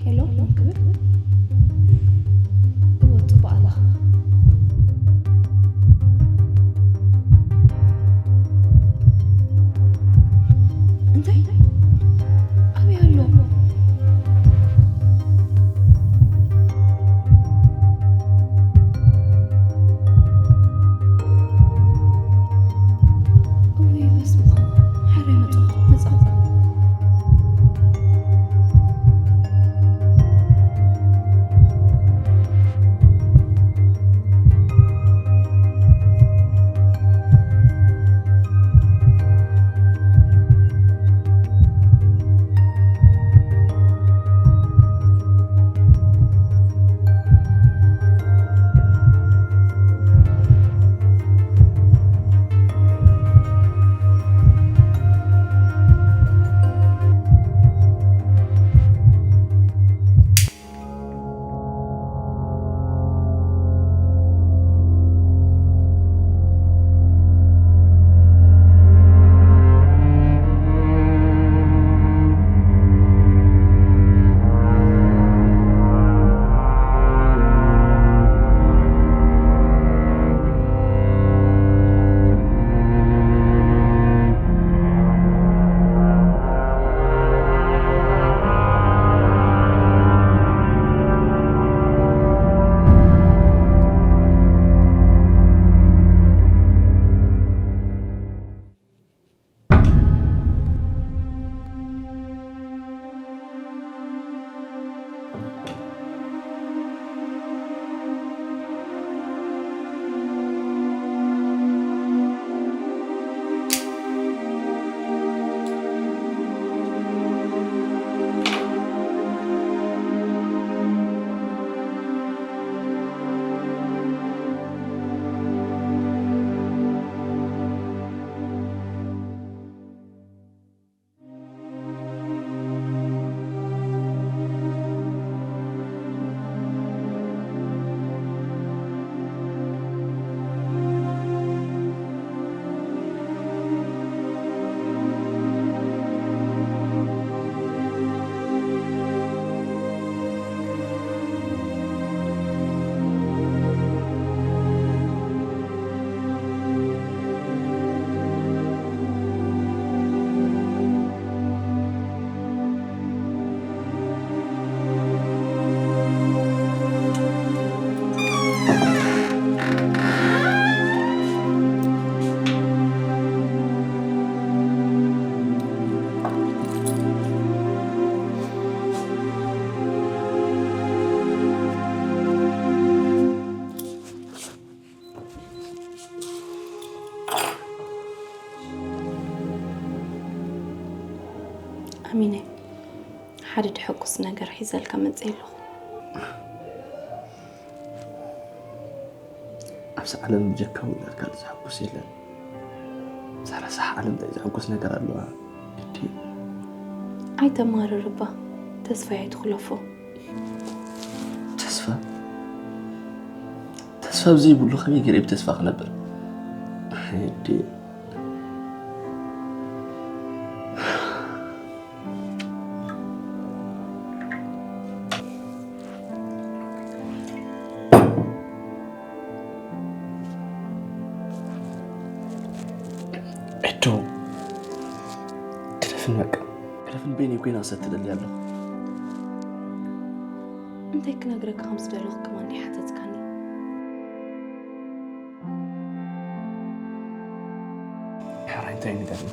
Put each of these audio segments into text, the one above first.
ሄሎ ክብል። እወ፣ ጽቡቕ ኣለኻ። እንታይ? ኣበይ ኣሎ? እውይ፣ በስመ ኣብ። ሓራይ መጻኹ፣ መጻኹ። ኣሚነ፣ ሓደ ድሕኩስ ነገር ሒዘልካ መጽእ ኣለኹ። ኣብዚ ዓለም ብጀካ ውላድካ ካልእ ዘሐጉስ የለን። እዛ ረሳሕ ዓለም እንታይ ዘሐጉስ ነገር ኣለዋ? ግዲ። ኣይተማርር እባ፣ ተስፋይ ኣይትኹለፎ። ተስፋ? ተስፋ ብዘይብሉ ከመይ ገይረ ብተስፋ ክነብር? ግዲ። ኤዶ፣ ግደፍን በቃ። ግደፍን በይነይ ኮይና ክሰቲ ደሊ ኣለኹ። እንታይ ክነግረካ ከም ዝደለኹ ከማን ኣይሓተትካኒ። ሕራይ እንታይ ንገርኒ?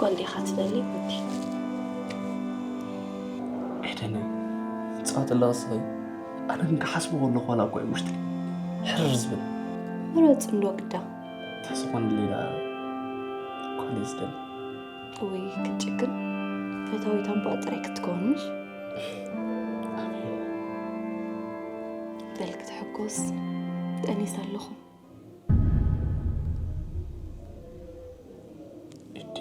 ጓል ዲኻ ትደሊ ወዲ? ኤደነይ፣ ጻወት ኣለዋ ስኸይ። ኣነ ግን ክሓስቦ ከለኹ ዋላ እኳ እዩ ውሽጠይ ሕርር ዝብል። ምረጽ እንዶ ግዳ። ተስፋ ንሌላ ጓል እየ ዝደሊ። እውይ፣ ክትጭክን። ፈታዊት ኣምባኣ ጥራይ ክትከውን ምሽ? በል ክትሕጎስ፣ ጠኒሰ ኣለኹ። እዲ፣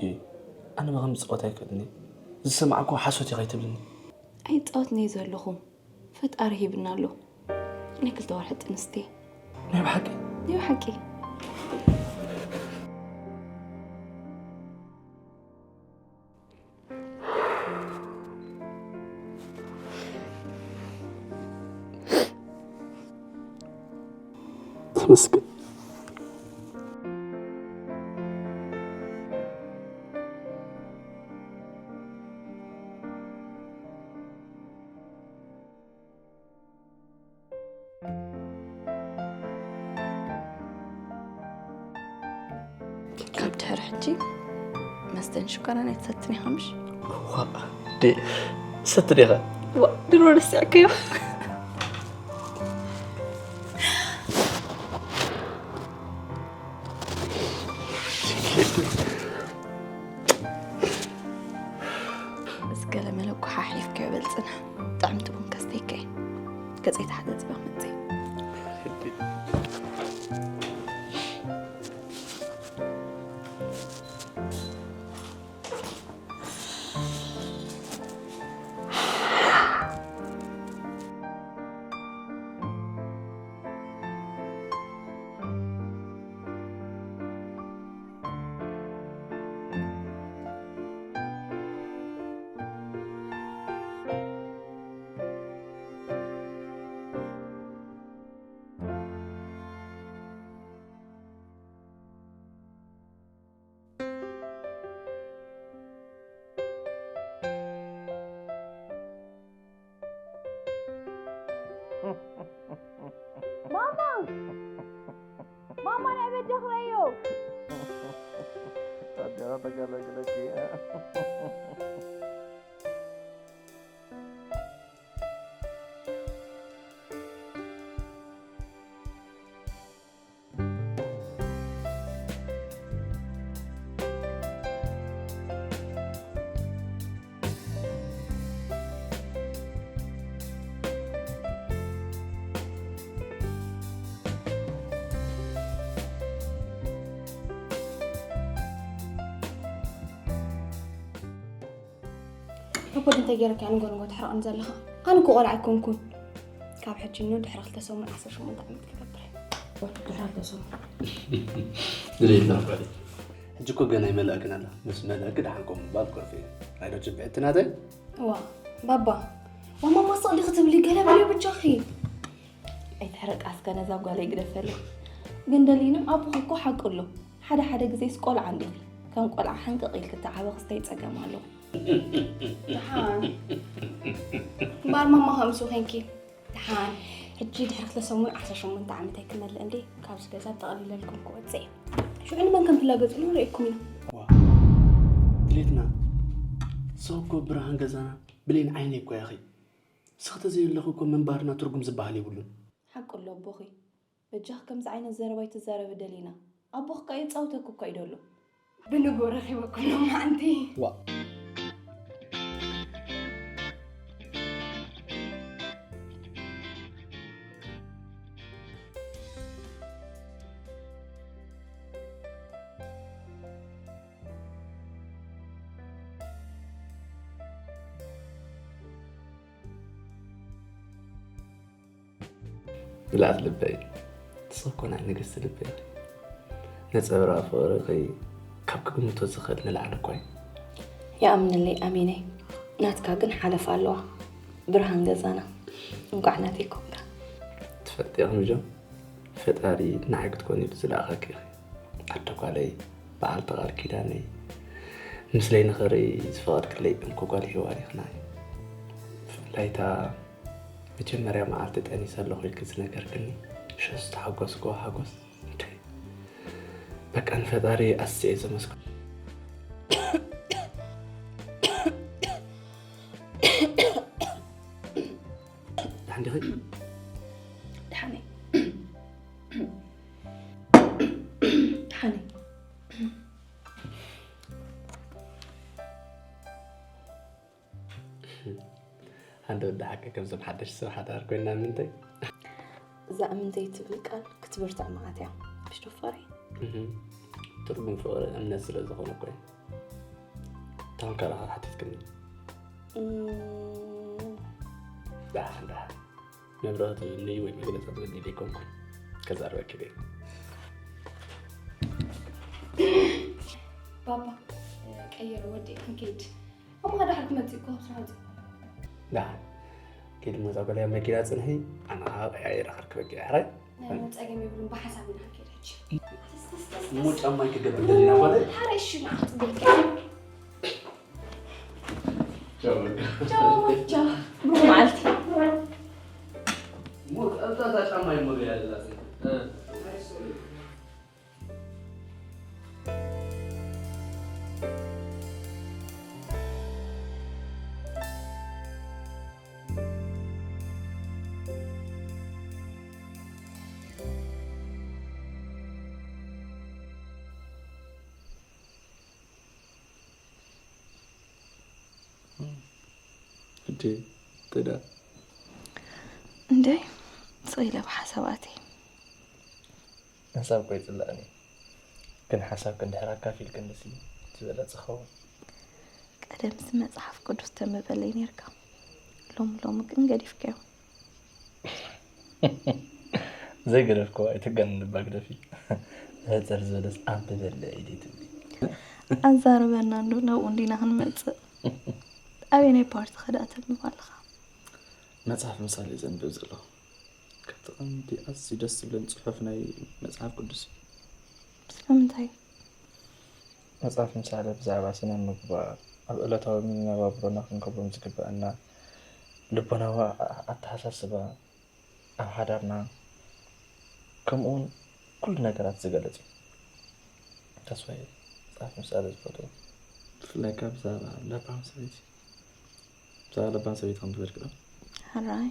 ኣነ ብኸምዚ ጸወታ ኣይክእልን እየ። ዝሰማዕክዎ ሓሶት እዩ ከይትብልኒ። ኣይጻወትን እየ ዘለኹ። ፈጣሪ ሂብና ኣሎ። ናይ ክልተ ወርሒ ጥንስቲ። ናይ ብሓቂ? ናይ ብሓቂ። መስገን። ካብ ድሕሪ ሕጂ መስተን ሽኮራን ኣይትሰትን ኢኻ ምሽ? ዋ፣ ዴ፣ ሰቲ ዲኻ? ዋ፣ ድሮ ረሲዕካዮ። ምስ ገለ መለ እኮ ሓሒፍካዮ በል ጽንሕ። ጥዕምቲ ቡን ከስተይካ እየ። ገጸይ ተሓጻጺበ ክመጽእ እየ። ማማ! ማማ ናይ በጃ ክረዮ! ኣዴኻ ተገላግለኪ። ሪፖርት እንተገይረካያ ንጎ ንጎ ተሕርቐኒ ዘለኻ። ኣነ እኮ ቆልዓ ኣይኮንኩን። ካብ ሕጂ እኖ ድሕሪ ክልተ ሰሙን ዓሰርተ ሸሞንተ ዓመት ክገብር እየ። ድሕሪ ክልተ ሰሙን። ድሌትና ጓለይ። ሕጂ እኮ ገና ኣይመላእክን ኣላ። ምስ መለእኪ ደሓን ከም ምባል ኮርፊ እዩ። ኣይዶ ጭብዕቲ ናተይ? ዋ ባባ፣ ዋማ ማስቕ ዲኺ ትብሊ? ገለ በልዮ ብጃኺ። ኣይትሕረቃ እስከ ነዛ ጓለይ ግደፈለይ። ግን ደሊና ኣቦኺ እኮ ሓቁ ኣሎ። ሓደ ሓደ ግዜስ ቆልዓ እንዲኺ። ከም ቆልዓ ሕንቅቕ ኢልኪ ተዓበኺ እንታይ ጸገም ኣለዎ? ደሓን እምበኣር ማማ ከምሱ ኮንኪ። ደሓን ሕጂ ድሕሪ ክልተ ሰሙን ዓሰርተ ሸሞንተ ዓመተይ ክመልእ እንዴ ካብዚ ገዛ ጠቕሊለልኩም ክወፅእ እየ። ሽዑ ንመን ከም ትላገፅሉ ንርእየኩም ኢና። ዋ ድሌትና ሰው እኮ ብርሃን ገዛና ብሌን ዓይነይ እኮ ያኺ። ስኽተ ዘየለኹ እኮ ምንባርና ትርጉም ዝበሃል የብሉን። ሓቁ ኣሎ ኣቦኺ። በጃኽ ከምዚ ዓይነት ዘረባ ኣይትዛረቢ ደሊና። ኣቦኺ ከኣ የጻውተኪ እኳ እዩ ደሎ። ብንግሆ ረኺበኩም ሎማዓንቲ። ዋ ምልኣት ልበይ ንስኺ እኮ ናይ ንግስቲ ልበይ ነጸብራቕ ፍቕርኺ ካብ ክግምቶ ዝኽእል ንላዕሊ እኮ እዩ። ይኣምነለይ ኣሚነይ። ናትካ ግን ሓለፋ ኣለዋ። ብርሃን ገዛና። እንኳዕ ናተይ ኮንካ። ትፈልጢ ኢኺ ምጆ፣ ፈጣሪ ንዓይ ክትኮኒ ኢሉ ዝለኣኸኪ ኢኺ። ኣደ ጓለይ፣ በዓልቲ ቃል ኪዳነይ፣ ምስለይ ንኽርኢ ዝፈቐድክለይ እንኮ ጓል ሄዋን ኢኺ ንዓይ። ብፍላይ እታ መጀመርያ መዓልቲ ጠኒሰ ኣለኹ ኢልኪ ዝነገርክኒ፣ ሽዑ ዝተሓጎስክዎ ሓጎስ፣ እንደ በቃ ንፈጣሪ ኣስየ ዘመስግኖ። ደሓን ዲኺ? ደሓነይ። ደሓነይ። ኣንተ ወዲ ሓቂ ከምዞም ሓደሽቲ ሰብ ሓዳር ኮይና ምንታይ? እዛ እምንተይ ትብል ቃል ክትብርትዕ መዓት እያ። ምሽ ዶ ፍቕሪ? እህ፣ ትርጉም ፍቕሪ እምነት ስለ ዝኾነ እኮ እዩ። ታውን ካልእ ሓቲትክኒ? እም፣ ደሓን ደሓን። መብርሂ ትብኒ ወይ መግለጺ ትብኒ ዘይኮንኩ። ከዛርበኪ እየ። ባባ ቀየር ወዲ ክንከይድ። እሞ ሓደ ሓድ ክመጽእ እኮ ኣብ ስራሕ ወጺእ። ደሓን። ኪድ እሞ እዛ ጓለይ ኣብ መኪና ጽንሒ፣ ኣነ ኸዓ ቀያይረ ከርክበኪ እየ። ሕራይ? ጸገም የብሉን፣ ብሓሳብ ኢና ክንከይድ ሕጂ። እሞ ጫማ ይክደብል ደሊና ማለት? ታዲያ እሺ፣ ንዓ ክትብል። ቻው በቃ። ቻው ማይ፣ ቻው። ብሩኽ መዓልቲ። እሞ ቀጥታ እዛ ጫማ ይመሉ ያለላት። ሕጂ ትዳ እንደ ስቕ ኢለ ብሓሳብ ኣትየ። ሓሳብ እኮ ይፅላእኒ፣ ግን ሓሳብክን ድሕር ኣካፊልክንሲ ዝበለፀ ኸውን። ቀደምሲ መፅሓፍ ቅዱስ ተንብበለይ ነይርካ፣ ሎሚ ሎሚ ግን ገዲፍካዮ። ዘይገደፍክዎ ኣይትጋነኒ እባ ግደፊ። ሕፅር ዝበለስ ኣንብበለይ ድዩ ትብሊ? ኣዛርበና እንዶ ናብኡ እንዲና ክንመፅእ። ኣበየናይ ፓርትኸ ደኣ ተንብብ ኣለኻ? መፅሓፍ ምሳሌ ዘንብብ ዘለኹ። ካብቲ ቀንዲ ኣዝዩ ደስ ዝብለኒ ፅሑፍ ናይ መፅሓፍ ቅዱስ እዩ። ስለምንታይ? መፅሓፍ ምሳሌ ብዛዕባ ስነ ምግባር፣ ኣብ ዕለታዊ መነባብሮና ክንገብሮም ዝግበአና ልቦናዊ ኣተሓሳስባ፣ ኣብ ሓዳርና፣ ከምኡ እውን ኩሉ ነገራት ዝገልፅ እዩ። ተስፋይ መፅሓፍ ምሳሌ ዝፈትዎ። ብፍላይ ካብ ብዛዕባ ለባም ሰበይቲ ብዛዕባ ለባም ሰበይቲ ከም ትበልክ ዶ? ሕራይ።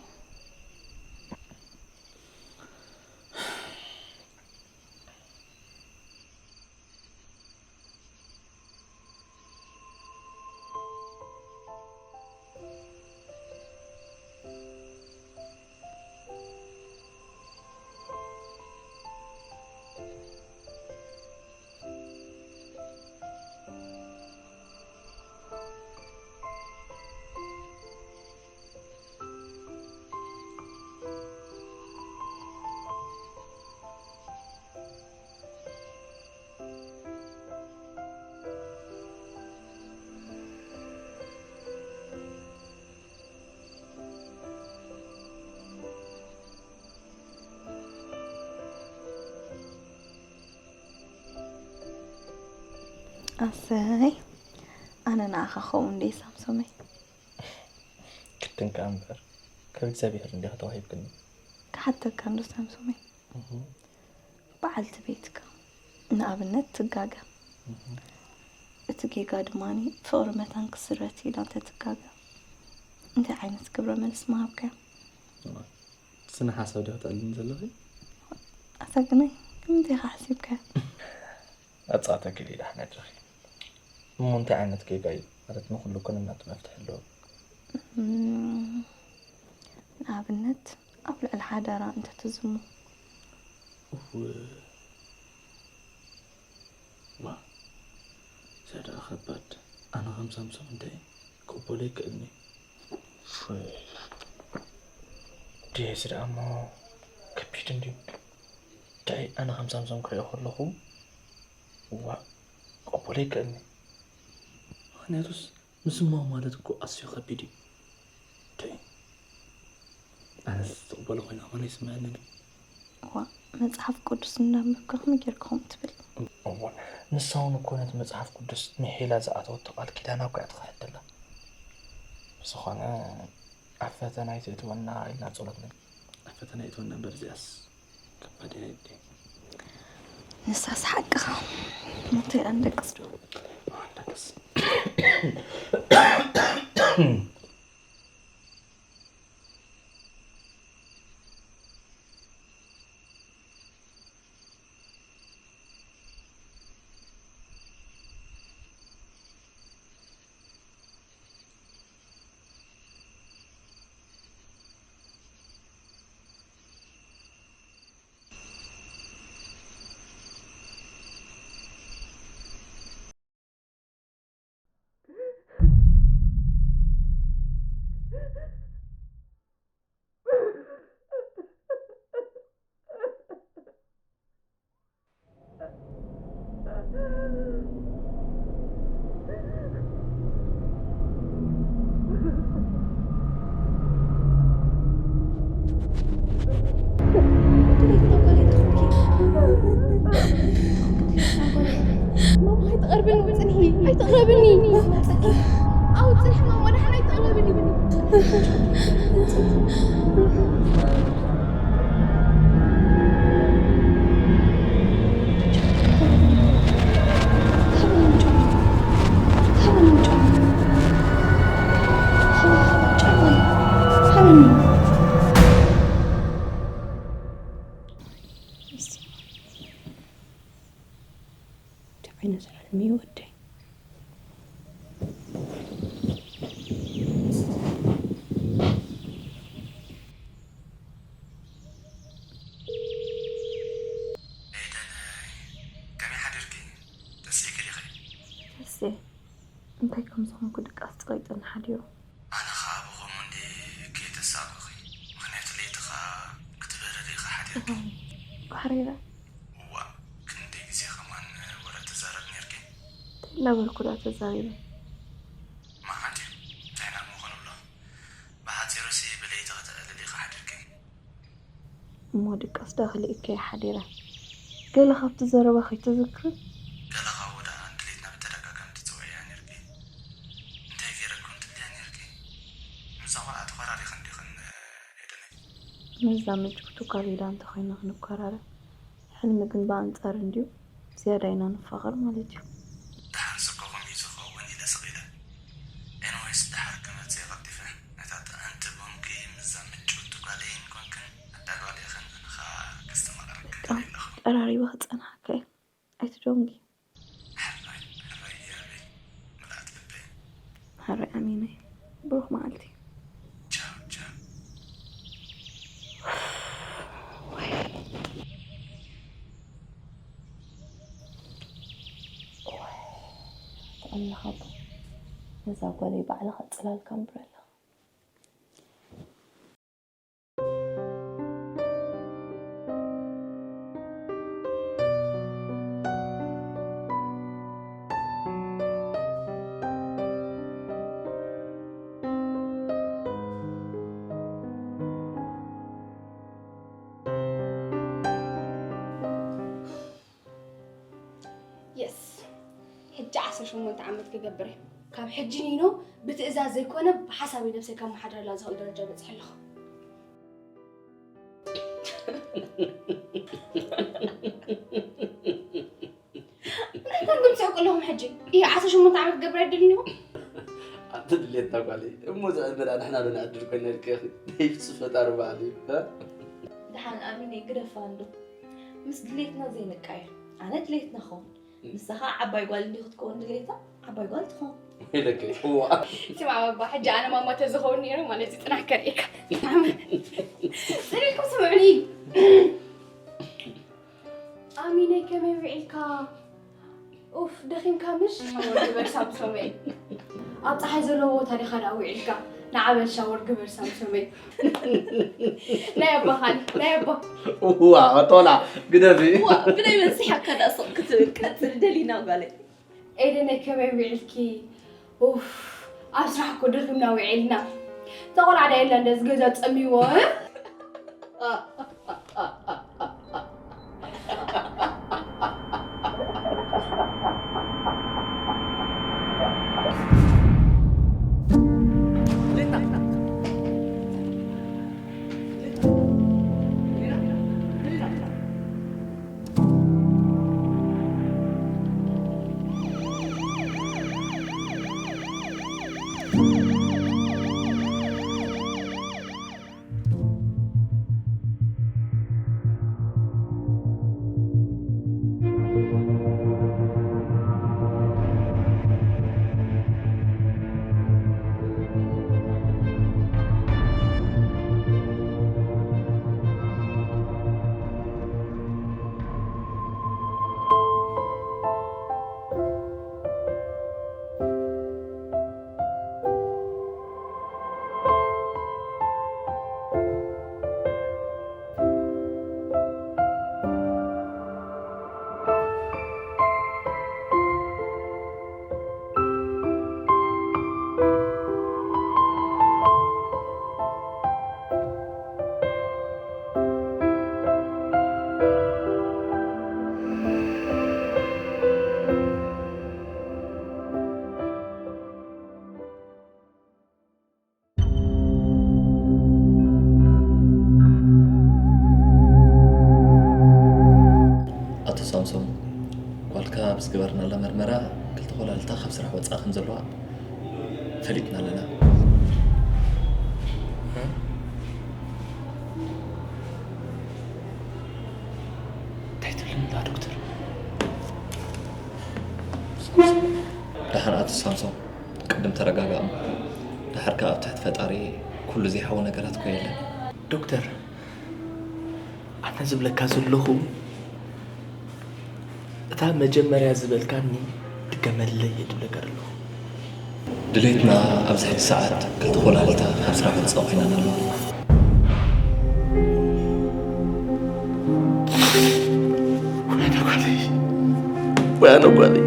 ኣሰይ ኣነ ንዓኻ ኸውን ድየ ሳምሶመይ? ግድን ከኣ እምበር ካብ እግዚኣብሔር እንዲኻ ተዋሂብክኒ። ክሓተካ እንዶ ሳምሶመይ፣ በዓልቲ ቤትካ ንኣብነት ትጋገ፣ እቲ ጌጋ ድማ ፍቕሪ መታን ክስረት ኢላ እንተትጋገ እንታይ ዓይነት ግብረ መልሲ ምሃብካያ? ስነ ሓሳብ ዶ ክተዕልኒ ዘለኺ? ኣታ ግናይ ንምንታይ ኢኻ ሓሲብካያ? ኣጻተኪ ሊላ ኣሕመድ ረኺ እሞ እንታይ ዓይነት ጌጋ እዩ ማለት ንኹሉ ኩነናት መፍትሒ ኣለዎ። ንኣብነት ኣብ ልዕሊ ሓዳራ እንተትዝሙ። እወ ዋ ሰዳ ከባድ ኣነ ከም ሳምሶም እንታይ ክቕበሎ ይክእልኒ። ድየስ ደኣ እሞ ከቢድ እንድዩ። እንታይ ኣነ ከም ሳምሶም ክሪኦ ከለኹ ዋ ክቕበሎ ይክእልኒ። ምክንያቱስ ምዝማው ማለት እኮ ኣዝዩ ከቢድ እዩ። እንታይ ኣነስ ዝቕበሎ ኮይነ ከማን ኣይስምዐንን እዩ። ዋ መፅሓፍ ቅዱስ እንዳንበብካ ከመይ ጌርካ ከምኡ ትብል? እወ ንሳ እውን እኮ ነቲ መፅሓፍ ቅዱስ ምሒላ ዝኣተወቶ ቃል ኪዳና እኮ እያ ትኽሕድ ዘላ። ብዝኾነ ኣብ ፈተና ኣይትእትወና ኢልና ጸሎት ንግበር። ኣብ ፈተና ይእትወና እምበር እዚኣስ ከባድ እያ ኣደይ። ንሳስ ሓቅኻ። ሞቶ ኢላ ንደቅስ ዶ? ንደቅስ። ኣይትቕረብኒ፣ ኣይትቕረብኒ። ኣውፅልሕ ማማ፣ ደሓን ኣይትቕረብኒ። እንታይ ዓይነት ሕልሚ እዩ ወደይ? ኤደን፣ ከመይ ሓዲርኪ? ተስኢኪ ዲኺ? ተስኤ፣ እንታይ ከም ዝኾንኩ ድቃስ ጸቒጡኒ ሓዲሩ። ኣነ ኸኣ ብኸምኡ እንድየ ከይተሳቐኺ፣ ምኽንያቱ ለይቲ ኸኣ ክትበርሪ ኢኺ ሓዲርኪ። እዋይ፣ ባሕሪረ። እዋእ፣ ክንደይ ግዜ ከማን ወረ ትዛረቢ ኔርኪ? እንታይ እናበልኩ ደኣ ተዛሪበ? መዓት እዩ፣ እንታይ ኢና እሞ ክንብሎ? ብሓጺሩሲ ብለይቲ ከተዕልሊ ኢኺ ሓዲርኪ። እሞ ድቃስ ደኣ ክልእከ እየ ሓዲረ። ገለ ካብቲ ዘረባ ከይትዝክሪ? ገለ ካብኡ ደኣ ድሌትና ብተደጋጋሚ ትጽውዕያ ኔርኪ። እንታይ ገይረኩም ትብልያ ኔርኪ? ምስዛ ቆልዓ ተኾራሪኽን ዲኽን ኤደነይ? ምስዛ ምጭውቲ ጓል ኢላ እንተኾይና ክንኮራረፍ፣ ሕልሚ ግን ብኣንጻር እንድዩ። ዝያዳ ኢና ንፋቐር ማለት እዩ። ደሓር ስኮ ከምኡ እዩ ዝኸውን ኢለ ስቕ ኢለ። ኤኒወይስ፣ ደሓር ክመጽእ እየ ቀልጢፈ። ነታ ጥዕምቲ ቡንኪ ምስዛ ምጭውቲ ጓለይን ኮንክን ኣዳልዋለይ ኢኽን፣ ኣነ ኸኣ ከስተማቕረኪ በቃ፣ ደልየ ኣለኹ። ቀራሪበ ክጸንሓካ እየ። ኣይትደንጉ። ሕራይ፣ ሕራይ የረይ፣ ምልኣት ልበይ። ሕራይ ኣሚነይ፣ ብሩኽ መዓልቲ። ቻው፣ ቻው። ዋይ። ተቐኒኻ እኮ። ነዛ ጓለይ ባዕልኻ ጽላልካ ኣንብረላ። የስ፣ ሕጂ ዓሰርተ ሸሞንተ ዓመት ክገብር እየ። ካብ ሕጂ ኒኖ ብትእዛዝ ዘይኮነ ብሓሳበይ ነብሰይ ከመሓድረላ ዝኽእል ደረጃ በጺሐ ኣለኹ። እንታይ ትስሕቁ ኣለኹም ሕጂ? እየ ዓሰርተ ሸሞንተ ዓመት ክገብር ኣይደልን ኢኹም? ኣንቲ ድሌትና ጓለይ፣ እሞ እዚ ዕድመ ደኣ ንሕና ዶ ንዕድል ኮይና ኢልኪ ኢኺ? ናይ ፍጹም ፈጣሪ በዓል እዩ፣ እ? ደሓን ኣሚነይ ግደፋ እንዶ። ምስ ድሌትና ዘይንቃየር። ኣነ ድሌትና ኸውን። ንሳ ኸኣ ዓባይ ጓል እንዲ ክትከውን ድሌታ፣ ዓባይ ጓል ትኸውን። ወይለከ፣ እዋ። ስማዕ ባባ፣ ሕጂ ኣነ ማማ ተዝኸውን ነይረ ማለት እዩ፣ ጽናሕ ከርእየካ። ጽን ኢልኩም ስምዑኒ። ኣሚነይ ከመይ ውዒልካ? ኡፍ፣ ደኺምካ ምሽ? ሻወር ግበር ሳምሶመይ። ኣብ ጸሓይ ዘለዎ ቦታ ዲኻ ደኣ ውዒልካ? ንዓ በል ሻወር ግበር ሳምሶመይ። ናይ ኣባኻኒ፣ ናይ ኣባ። እዋ፣ ቶላ፣ ግደፊ። እዋ፣ ብናይ መን ስሒቕካ ደኣ ስቕ ክትብል? ቀጽል፣ ደሊና ጓለይ። ኤደነይ ከመይ ውዒልኪ? ኡፍ፣ ኣብ ስራሕ እኮ ደኺምና ውዒልና። እታ ቆልዓ ደኣ የላ እንደዚ ገዛ ጸምይዎ፣ እ? ካብ ስራሕ ወፃእ ከም ዘለዋ ፈሊጥና ኣለና። እንታይ ትብለና ዶክተር? ደሓን ኣቶ ሳምሶን፣ ቅድም ተረጋጋእ እሞ፣ ድሓር ከኣ ኣብ ትሕቲ ፈጣሪ ኩሉ ዘይሓዊ ነገራት እኮ የለን። ዶክተር፣ ኣነ ዝብለካ ዘለኹ፣ እታ መጀመርያ ዝበልካኒ ድገመለይ እየ ዝብለካ ዘለኹ። ድሌትና ኣብዚ ሕጂ ሰዓት ክልተ ኮላሊታ ካብ ስራሕ ወጻኢ ኮይና ኣለዋ። ወይነ ጓለይ፣ ወይነ ጓለይ።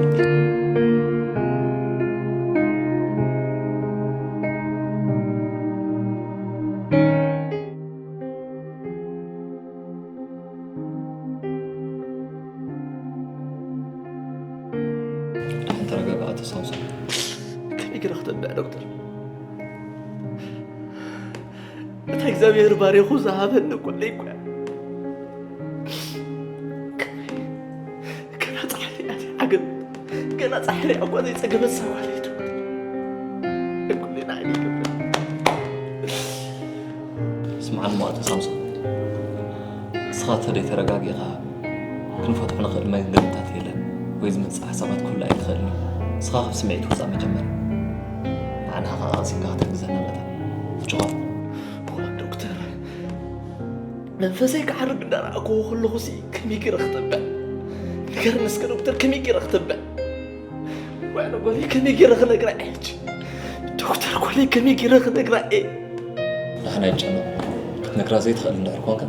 ደሓን ተረጋጋ ኣቶ ሳምሶን። ከመይ ገይረ ክተብዕ ዶክተር? እታ እግዚኣብሔር ባሪኹ ዝሃበኒ ጓለይ እኮ እያ። ከመይ? ገና ጻሕሊ እያ ዓገብ። ገና ጻሕሊ እያ እኳ ዘይጸገበት እዛ ጓለይ ትብል። እኩሌና ዓይኒ ይገብር። ስምዓኒ እሞ ኣቶ ሳምሶን፣ ንስኻ እንተደይ ተረጋጊእኻ ክንፈትሖ ንኽእል መንገድታት የለን፣ ወይ ዝመጽእ ሓሳባት ክህሉ ኣይክኽእልን እዩ። ንስኻ ካብ ስምዒት ውጻእ መጀመርያ። ንዓና ኸኣ ቀሲንካ ክትሕግዘና መጠን። ጆን። እዋ ዶክተር፣ መንፈሰይ ክዓርግ እንዳረኣክዎ ከለኹሲ ከመይ ገይረ ክተብዕ? ንገርኒ እስከ ዶክተር፣ ከመይ ገይረ ክተብዕ? ወይነ ጓለይ ከመይ ገይረ ክነግራ እየ ሕጂ? ዶክተር ጓለይ ከመይ ገይረ ክነግራ እየ? ንዓና ኣይጨነቕ። ክትነግራ ዘይትኽእል እንድሕር ኮንካ፣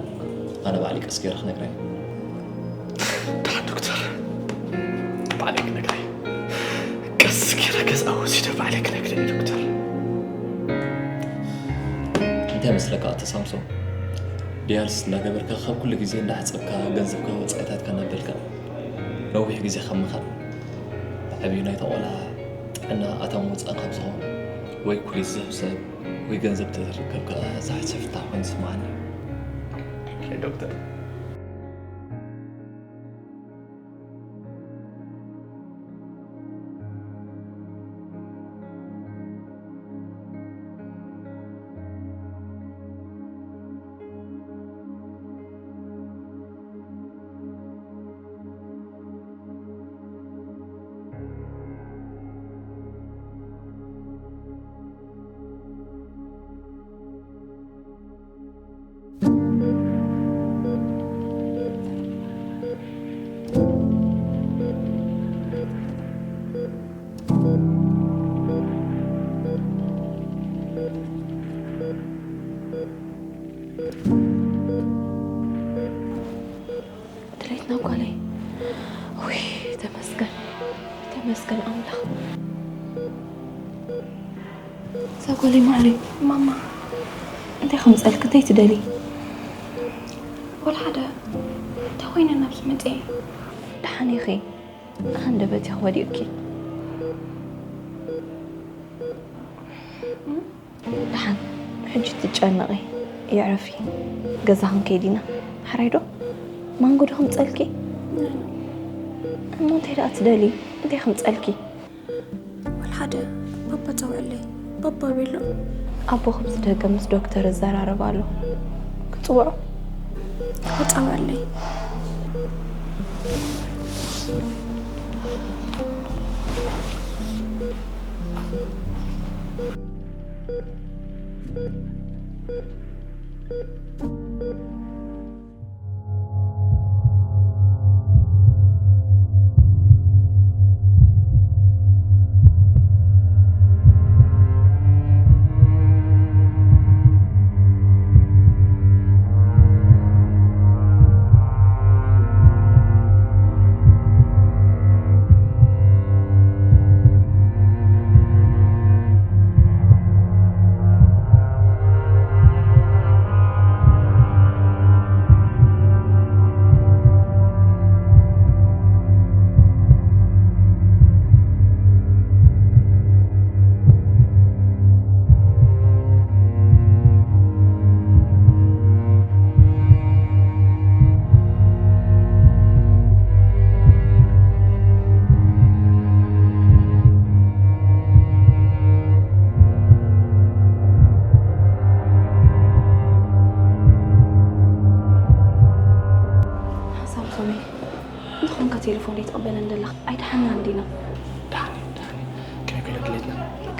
ኣነ ባዕለይ ቀስ ገይረ ክነግራ እየ። ደሓን ዶክተር፣ ባዕለይ ክነግራ እየ። ቀስ ገይረ ገዝኣ ወሲደ ባዕለይ ክነግራ እየ ዶክተር። እንታይ መስለካ ኣቶ ሳምሶን? ዲያልስ እንዳገበርካ ካብ ኩሉ ግዜ እንዳሕጸብካ ገንዘብካ ወጻኢታትካ እናበልካ ነዊሕ ግዜ ካብ ምኻድ ብዓብዩ ናይታ ቆልዓ ጥዕና ኣታዊ መውጻእን ካብ ዝኾን ወይ ኩሊት ዝህብ ሰብ ወይ ገንዘብ ተዝርከብ ከኣ ዝሓሸ ፍታሕ ኮይኑ ይስምዓኒ። ሕራይ ዶክተር። ድሌትና ጓለይ። ውይ፣ ተመስገን፣ ተመስገን ኣምላኽ። እዛ ጓለይ ማዕረይ። ማማ፣ እንታይ ከምፀልክ፣ እንታይ ትደሊ? ወላ ሓደ፣ እንታይ ኮይነ ናብዚ መፅኤ? ደሓን ኢኺ፣ ሃንደበት ኢኺ ወዲቕኪ። ደሓን፣ ሕጂ ትጨነቒ፣ የዕረፊ፣ ገዛ ክንከይድ ኢና። ሓራይ ዶ? ማንጎ ዶ ከምፀልኪ? እሞ እንታይ ደኣ ትደሊ? እንታይ ከምፀልኪ? ወላ ሓደ፣ ባባ ጸውዕለይ፣ ባባ ቤሎ። ኣቦ ከምዚ ደገ ምስ ዶክተር እዘራረብ ኣሎ። ክጽውዖ? ክጸውዐለይ።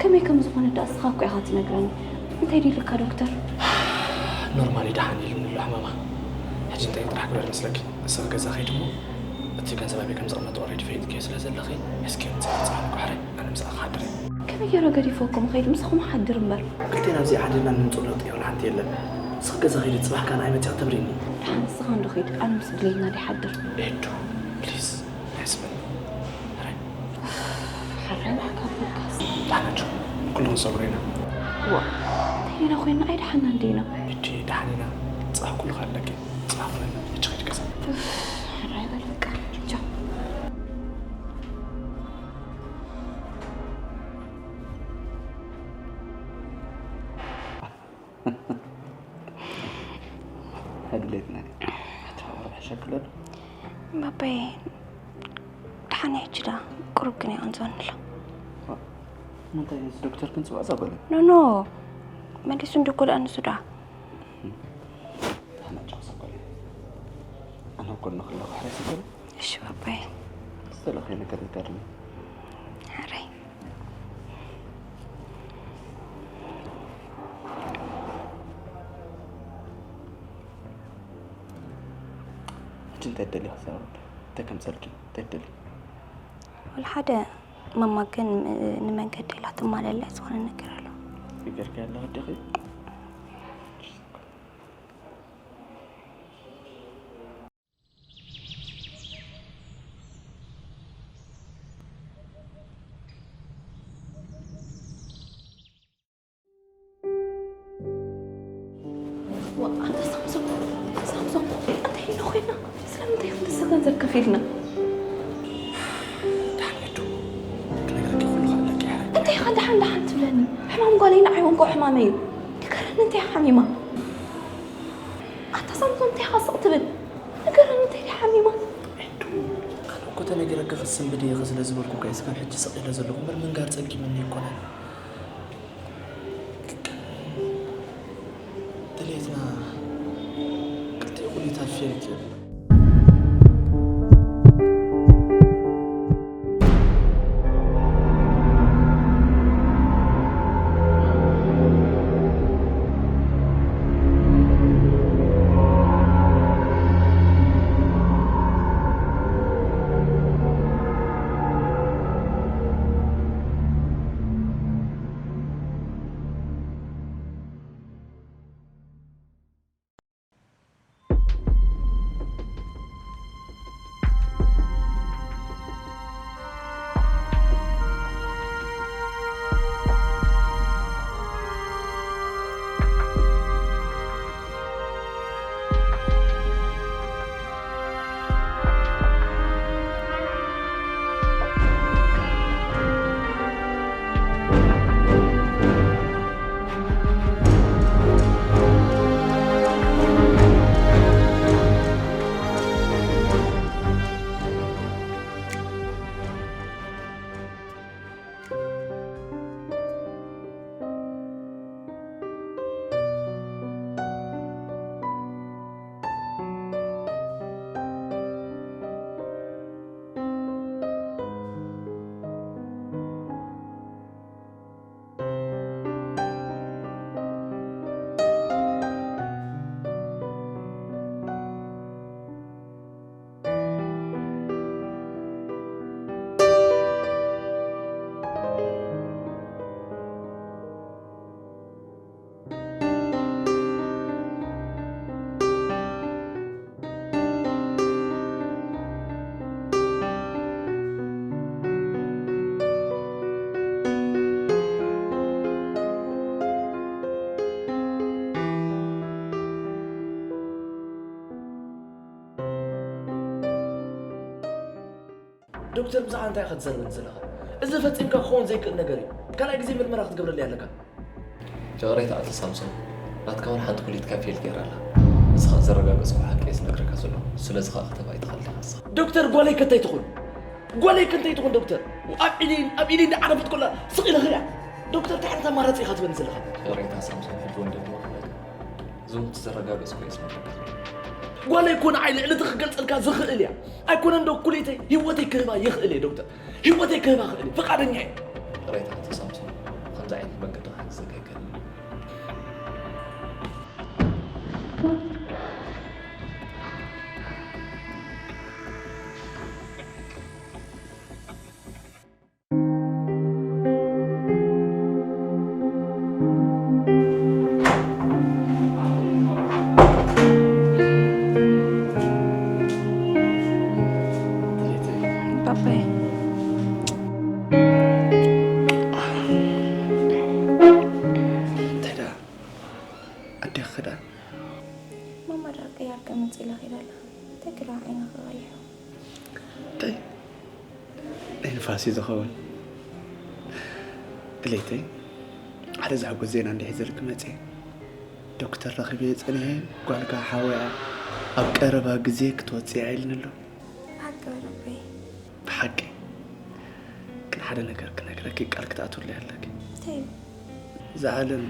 ከመይ ከም ዝኾነ ዳኣ እስኻ እኮ ኢኻ ትነግረኒ። እንታይ ድዩ ኢልካ ዶክተር? ኖርማል እዩ፣ ደሓን ኢሉኒ ኣሎ ሕማማ። ሕጂ እንታይ ጥራሕ ግበር መስለኪ? እስኺ ገዛ ከይዲ እሞ እቲ ገንዘብ ኣበይ ከም ዘቐመጥኩ ኦልሬዲ ፈሊጥክዮ ስለ ዘለኺ፣ እስኪ ምጽእ ጽባሕ ንግሆ ሕራይ ኣነ ምሳኺ ክሓድር እየ። ከመይ ገይረ ገዲፈኩም ከይድ? ምሳኹም ሓድር እምበር። ክልቴና ኣብዚኣ ሓዲርና ንምጽእ ለውጢ የብልናን፣ ሓንቲ የለን። እስኺ ገዛ ከይዲ፣ ጽባሕ ከኣ ንዓይ መጺኺ ተብርይኒ። ደሓን ንስኻ እንዶ ኸይድ፣ ኣነ ምስ ድሌትና ድየ ሓድር። ኤዱ ፕሊዝ፣ ናይ ስምኒ። ሕራይ። ሕራይ ብሓካ ፖድካስት። ደሓን ሕጂ ኩሉ ክንሰግሮ ኢና። ዋ፣ እንታይ ዲና ኮይንና? ኣይደሓንናን ዲና? ሕጂ ደሓን ኢና። ጽባሕ ኩሉ ከኣ ኣለኪ። ጽባሕ ኩሉ ሕጂ ከይዲ ገዛ። ሕራይ በል በቃ። ቻው። ኣድሌትና ሕጂ ሓወር ሕሸክለሉ ባባይ ደሓን ሕጂ ዳ ቁሩብ ግን ይቐንዘወኒ ኣሎ። ምንታይ እዚ ዶክተር ክንፅውዕ ዘበለ ኖ ኖ መሊሱ እንድኮ ደኣ ንሱ ደኣ ኣነ ጨቕሰ ኮለ ኣነ ጎንኺ ኣለኹ ሕራይ ስገሉ እሺ ባባይ ዝተለኸ ነገር ንገርኒ ሕራይ ሕጂ እንታይ ትደልዪ ክዛረብ እንታይ ከምፀልኪ እንታይ ትደልዪ ወላ ሓደ ማማ ግን ንመንገዲ ኢላ ትማለለይ ዝኾነ ነገር ኣሎ ይገርኪ ኣለኺ ዲኺ ኣንታ ሳምሶም ሳምሶም እንታይ ኢና ኮይና ስለምንታይ ከምዚ ገንዘብ ከፊልና ዳሕን ዕዱ ክነግረኪ ኩሉ ኣለኪ ሕራይ እንታይ ኢኻ ደሓን ደሓን ትብለኒ ሕማም ጓለይ ንዓይ ወንቆ ሕማመይ እዩ ንገረኒ እንታይ ሓሚማ ኣንታ ሳምሶም እንታይ ኢኻ ስቕ ትብል ንገረኒ እንታይ ድያ ሓሚማ ዕዱ ኣነ እኮ ተነጊረኪ ክስንብድ እየ ስለ ዝበልኩ እኮ እየ ስጋብ ሕጂ ስቕ ኢለ ዘለኹ እምበር ምንጋር ጸጊምኒ ኣይኮነን ድሌትና ክልቲኡ ኩሊታት ፌል ይብል ዶክተር ብዛዕባ እንታይ ኢኻ ትዛረበኒ ዘለኻ? እዚ ፈጺምካ ክኸውን ዘይክእል ነገር እዩ። ካልኣይ ግዜ ምርመራ ክትገብረለይ ኣለካ። ይቕሬታ ኣቶ ሳምሶን፣ ናትካ እውን ሓንቲ ኩሊትካ ፌል ገይራ ኣላ። እዚ ኸኣ ዘረጋገጽኩ ሓቂ እየ ዝነግረካ ዘለኹ። ስለዚ ኸኣ ከተባኢ ትኽእል ኢኻ ንስኻ። ዶክተር ጓለይ ከ እንታይ ትኹን? ጓለይ ከ እንታይ ትኹን ዶክተር? ኣብ ኢደይ ኣብ ኢደይ እንዳዓረፈት ኮላ ስቕ ኢለ ክሪኣ። ዶክተር እንታይ ዓይነት ኣማራጺ ኢኻ ትበኒ ዘለኻ? ይቕሬታ ሳምሶን፣ ሕጂ እውን ደግመ ክብለካ። ዝሙት ዘረጋገጽኩ እየ ዝነግረካ ዘለኹ። ጓለይ እኮ ንዓይ ልዕሊ እቲ ክገልጸልካ ዝኽእል እያ። ኣይኮነን ዶ ኩሊተይ ህይወተይ ክህባ ይኽእል እየ ዶክተር። ህይወተይ ክህባ ክእል እየ። ፍቓደኛ እየ። ይቕሬታ ኣቶ ሳምሶን፣ እንታይ ዓይነት መንገዲ ክዘጋገል? ባባይ። እንታይ ደኣ ኣዴኺ ክዳ ማማ ደኣ ቀያር ከምጽእ ኢላ ኸይዳ ኣላ። እንታይ ክዳ ዓይና ክቐይሖ? እንታይ ናይ ንፋስ እዩ ዝኸውን። ድሌተይ ሓደ ዘሕጉስ ዜና እንዲሕ ዝልክ መፅየ። ዶክተር ረኺበ ጸኒሐ፣ ጓልካ ሓወያ ኣብ ቀረባ ግዜ ክትወፅእ ኢልኒ ኣሎ። ብሓቂ በለበይ። ብሓቂ ግን ሓደ ነገር ክነግረኪ ቃል ክትኣትውለይ ኣለኪ። እንታይ እዩ? እዛ ዓለም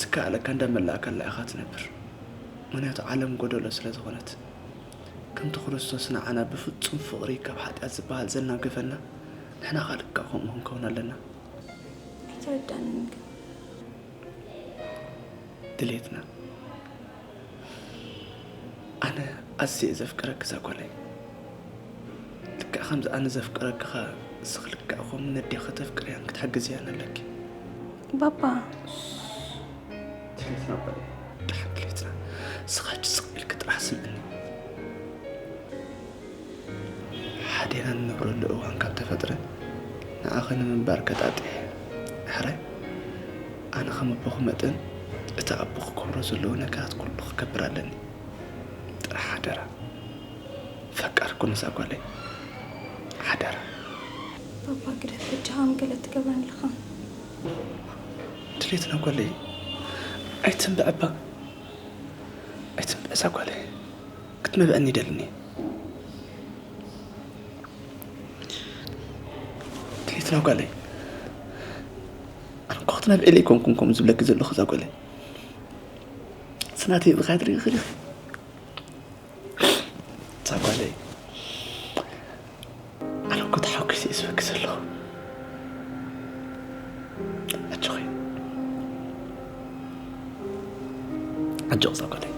ዝከኣለካ እንዳመላእካላ ኢኻ ትነብር። ምክንያቱ ዓለም ጎደሎ ስለ ዝኾነት ከምቲ ክርስቶስ ንዓና ብፍጹም ፍቕሪ ካብ ሓጢኣት ዝበሃል ዘናገፈና ንሕና ኻልካ ከምኡ ክንከውን ኣለና። ኣይተረዳንን ግን ድሌትና ኣነ ኣዝየ ዘፍቅረኪ እዛ ጓለይ። ልክዕ ከምዚ ኣነ ዘፍቅረኪ ኸ ንስኺ ልክዕ ከምኡ ነዴኺ ከተፍቅርያን ክትሕግዝያን ኣለኪ። ባባ ድሌትና ጓለይ ድሓን ድሌትና ንስኻ ሕጂ ስቕ ኢልኪ ጥራሕ ስምዕኒ። ሓዴና ንነብረሉ እዋን ካብ ተፈጥረ ንዓኺ ንምንባር ከጣጥሕ ሕራይ ኣነ ከም ኣቦኺ መጠን እቲ ኣቦኺ ክገብሮ ዘለዎ ነገራት ኩሉ ክገብር ኣለኒ። ጥራሕ ሓደራ ፈቃር ኩኒ እዛ ጓለይ ሓደራ። ባባ ግደፍ በጃኻም ገለ ትገብረኒ ኣለኻ። ድሌትና ጓለይ ኣይትንብዕ እባ ኣይትንብዕ እዛ ጓለይ ክትመብዐኒ ይደልኒ። ድሌትና ጓለይ ኣነ እኮ ክትነብዕለ ኣይኮንኩን ከምኡ ዝብለኪ ዘለኹ እዛ ጓለይ ስናተይ ብኻ ትርኢ ኽእል ኢኺ። እዛ ጓለይ ኣነ እኮ ተሓጒሰ እየ ዝበኪ ዘለኹ። ኣጆኺ ኣጆኺ እዛ ጓለይ።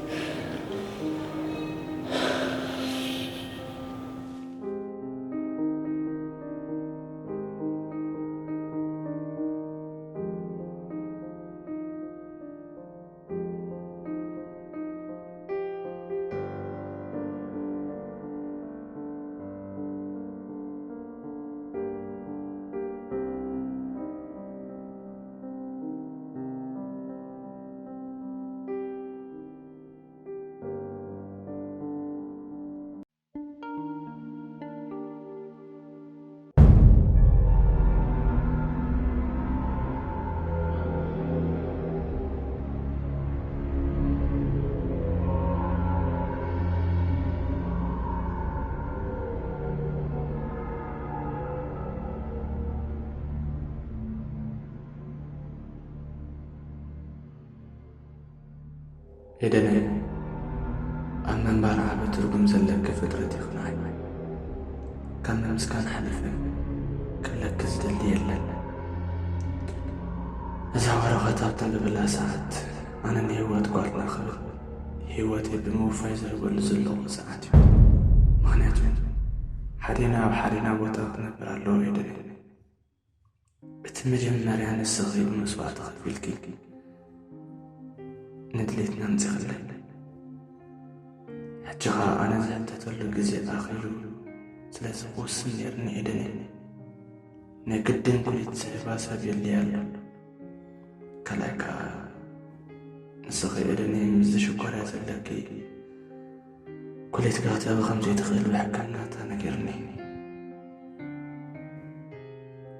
ኤደነይ፣ ኣብ ምንባር ዓቢ ትርጉም ዘለኪ ፍጥረት ኢኺ ንዓይ። ካብ ምምስጋን ሓሊፈ ክብለኪ ዝደሊ የለን። እዛ ወረቐት ኣብ ተንብበላ ሰዓት፣ ኣነ ንህይወት ጓልና ክብል ህይወተይ ብምውፋይ ዝህበሉ ዘለኹ ሰዓት እዩ። ምኽንያቱ ሓዴና ኣብ ሓዴና ቦታ ክነብር ኣለዎ ኤደነይ። እቲ መጀመርያ ንስኺ መስዋእቲ ከፊልኪ ንድሌትና ኣምጺኽለይ። ሕጂ ኸኣ ኣነ ዝሕተተሉ ግዜ ኣኺሉ፣ ስለዚ ክውስን ነይርኒ ኤደነይ። ናይ ግድን ኩሊት ዝህባ ሰብ የድልያ ኣሎ። ካልኣይ ከኣ ንስኺ ኤደነይ ምስዚ ሽኮርያ ዘለኪ ኩሊት ክትህቢ ከም ዘይትኽእል ብሕክምና ተነጊርኒ።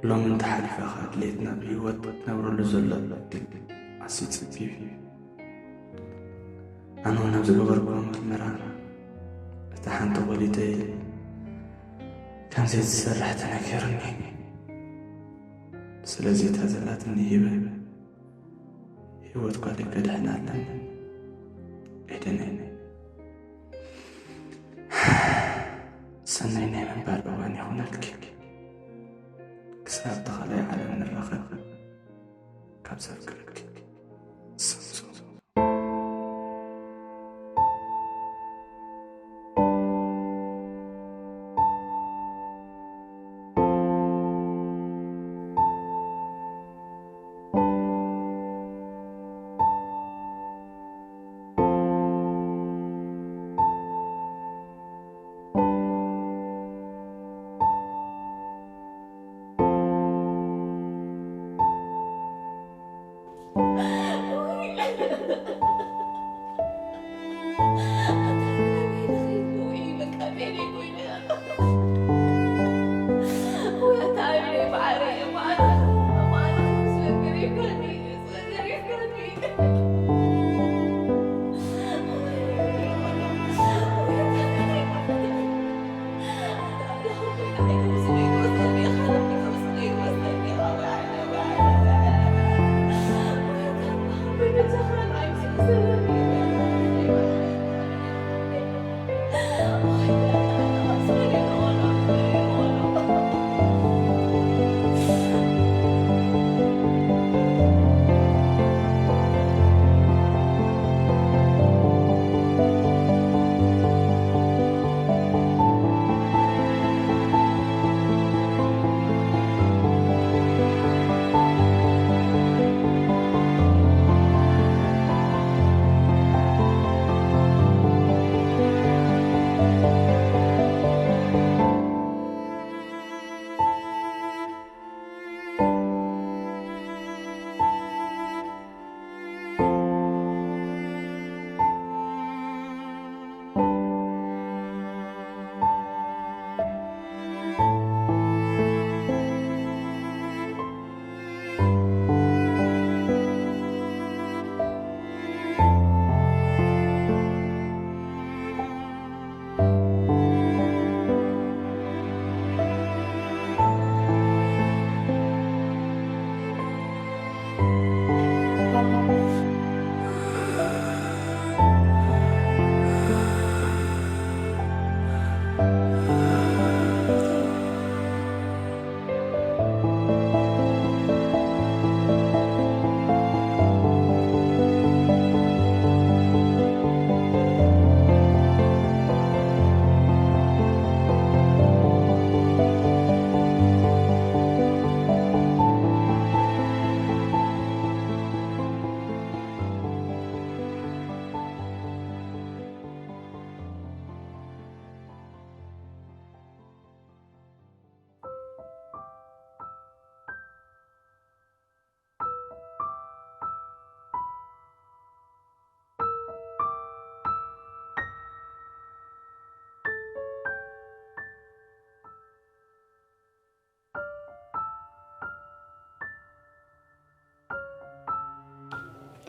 ሎሚ እንተሓሊፋ ከኣ ድሌትና ብህይወት ክትነብረሉ ዘሎ ዕድል ኣዝዩ ጸቢብ እዩ። ኣነ እውን ኣብ ዝገበርክዎ ምርመራ እታ ሓንቲ ኩሊተይ ከም ዘይትሰርሕ ተነጊሩኒ። ስለዚ እታ ዘላትኒ ሂበ ህይወት ጓለይ ከድሕና ኣለኒ። ኤደነይ፣ ሰናይ ናይ ምንባር እዋን ይኹነልኪ። ክሳብ እታ ካልኣይ ዓለም ንራኸብ። ኣብዛ ፍቅረኪ ሰምሶም።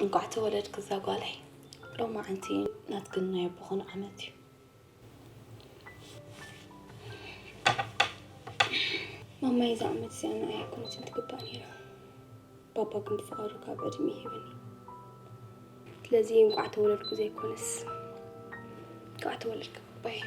እንኳዕ ተወለድክ እዛ ጓለይ። ሎማዓንቲ ናትክን ናይ ኣቦኽን ዓመት እዩ። ማማይ እዛ ዓመት እዚኣ ንዓይ ኣይኮነትን ትግባእ ነይራ። ባባ ግን ብፍቓዱ ካብ ዕድመ ይህበኒ። ስለዚ እንኳዕ ተወለድኩ ዘይኮነስ፣ እንኳዕ ተወለድካ ባባይ።